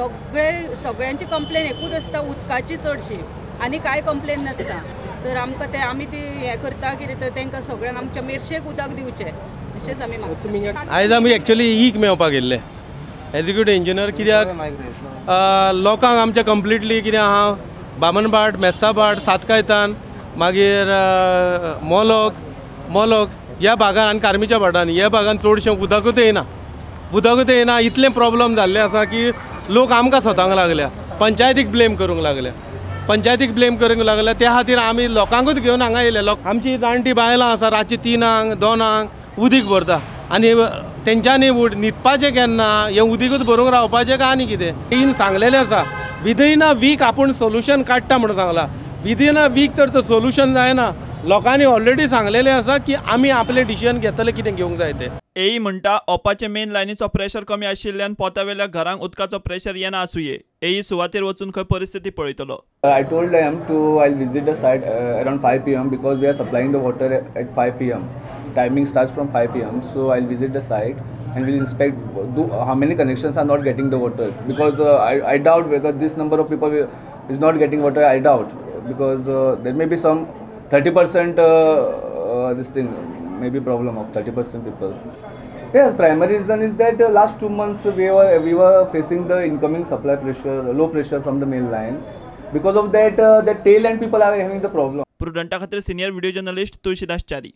सगळे सगळ्यांची कंप्लेन एकूच आसता, उदकाची चडशी, आनी कांय कंप्लेन नासता. तर आमकां ते आमी ती हें करता कितें तर तांकां सगळ्यांक आमच्या मेरशेक उदक दिवचें अशेंच आमी मागता. आयज आमी एक्चुअली ईक मेळपाक येयल्ले एग्जिक्युटीव इंजिनियर, कित्याक लोकांक आमच्या कंप्लिटली कितें आहा बामनभाट, मेस्ताभाट, सातकायतान, मागीर मोलोक मोलोक ह्या भागान आनी कार्मीच्या भाटान ह्या भागान चडशें उदकूच येयना, उदकूच येयना. इतलें प्रॉब्लम जाल्लें आसा की लोक आमकां स्वतांक लागल्या, पंचायतीक ब्लेम करूंक लागल्या, पंचायतीक ब्लेम करूंक लागल्या. त्या खातीर आमी लोकांकूच घेवन हांगा येयले. लोक आमची जाणटी बायलां आसा, रातची 3-2 2 उदीक भरता आनी तेंच्यांनी न्हिदपाचें केन्ना, हें उदीकूच भरूंक रावपाचें काय आनी कितें. तीन सांगलेलें आसा विदीन अ वीक आपूण सोल्युशन काडटा म्हणून सांगलां. विदीन अ वीक तर तो सोल्युशन जायना. लोकांनी ऑलरेडी सांगलेलें आसा की आमी आपलें डिसिजन घेतले कितें घेवंक जाय तें. एई म्हणटा ओपाचे मेन लायनीचो प्रेशर कमी आशिल्ल्यान पोतावेल्या घरांक उदकाचो प्रेशर येना आसुये. एई सुवातेर वचून खंय परिस्थिती पळयतलो. I told them to I'll visit the site around 5 p.m. because we are supplying the water at 5 p.m. Timing starts from 5 p.m. So I'll visit the site and we'll inspect how many connections are not getting the water, because I doubt whether this number of people is not getting water. I doubt, because there may be some 30% this thing may be problem of 30% people. Yes, primary reason is that last 2 months we were facing the incoming supply pressure, low pressure from the main line. Because of that, the tail end people are having the problem. प्रुडंटा खातीर senior video journalist Tulsidas Chari.